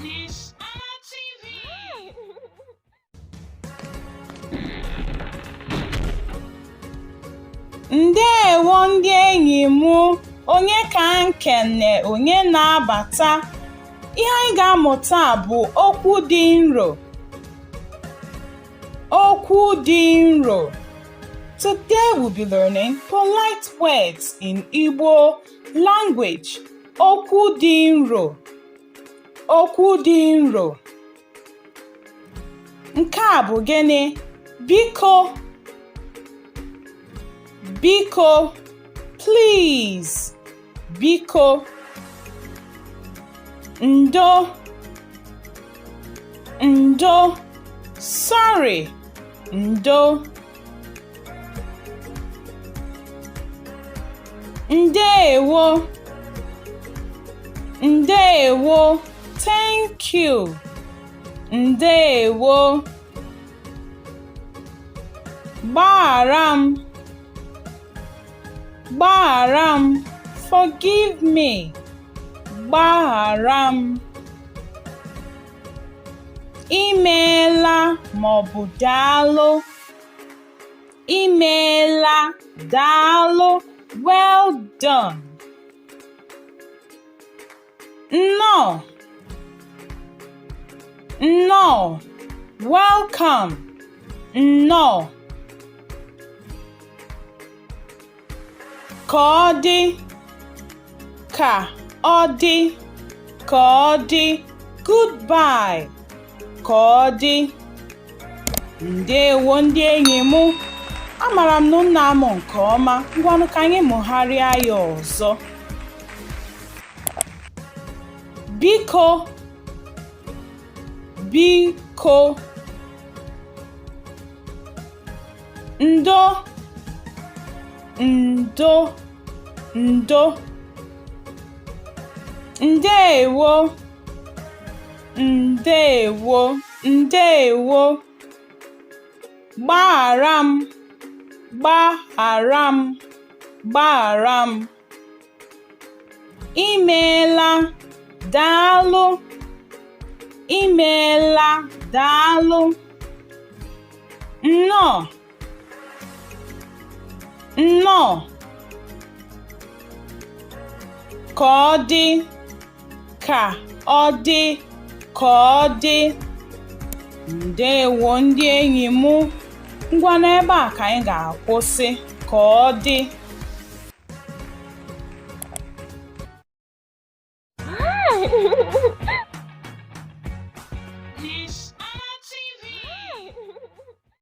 Miss Anna TV. Ndeewo ndị enyi m, onye ka m kene, onye na-abata? Ihe anyị ga-amụ taa bụ okwu dị nro. Okwu dị nro. Today we'll be learning polite words in Igbo language. Okwu dị nro. Okwu dị nro. Nke a bụ gịnị? Biko. Biko. Please. Biko. Ndo. Ndo. Sorry. Ndo. Ndeewo. Ndeewo. Thank you. Ndeewo. Gbaghara m. Gbaghara m. Forgive me. Gbaghara m. Imeela maọbụ daalụ. Imeela, daalụ, well done. Nnọọ, nnọọ, welcome, nnọọ. Ka ọ dị, ka ọ dị, ka ọ dị, goodbye, ka ọ dị. Ndeewo ndị enyi m, amara m na unu na-amụ nke ọma. Ngwanụ ka anyị mụgharịa ya ọzọ. Biko, biko. Ndo, ndo, ndo. Ndeewo, ndeewo, ndeewo. Gbaghara m, gbaghara m, gbaghara m. Imeela, daalụ. Imeela, daalụ. Nnọọ, nnọọ. Ka ọ dị, ka ọ dị, ka ọ dị. Ndeewo ndị enyi m. Ngwa, n'ebe a ka anyị ga-akwụsị. Ka ọ dị.